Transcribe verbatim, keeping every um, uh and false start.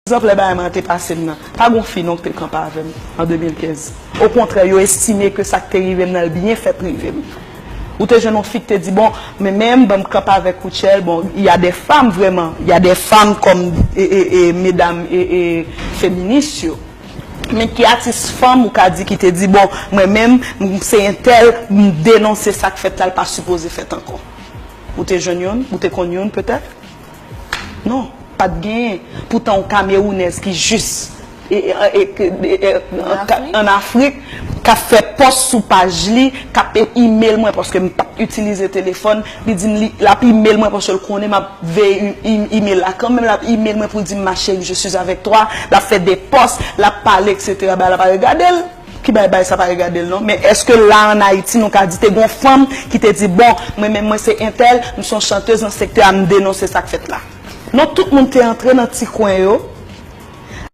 egzanp, lè bagay mwen te pase m nan, pa gen yon fi non ki te kanpe avè m an de mil kenz. Okontrè, yo estime ke sa k te rive m nan, l byen fèt rive m. Ou te jwenn yon fi ki te di, bon, men menm, ban m kanpe avèk Rutshelle, bon, y a des femmes, vraiment, y a des femmes comme, e, e, e, medam, e, e, feminis yo. Men ki atis fanm ou ka di ki te di, bon, mwen menm, m se entèl, m denonse sa k fèt la, l pa sipoze fèt ankò? Ou te jwenn youn? Ou te konn youn, petèt? Non, pa t genyen. Poutan, yon Kamewounèz ki jis e, e, e, e, e, e, An ka- Afrik? An Afrik, k ap fè pòs sou paj li, k ap email mwen, paske m p ap itilize telefòn, li di m li, l ap email mwen, paske l konnen m ap veye e- e- email la kanmenm, l ap email mwen pou l di m, ma chérie, je suis avec toi, l ap fè de pòs, l ap pale, et cetera. Bagay la pa regade l. Ki bay bay sa pa regade l non. Men èske la an Ayiti nou ka di te gon fanm ki te di, bon, mwen menm mwen se entèl, m se yon chantèz nan sektè a, m denonse sa k fèt la? Non, tout moun te antre nan ti kwen yo,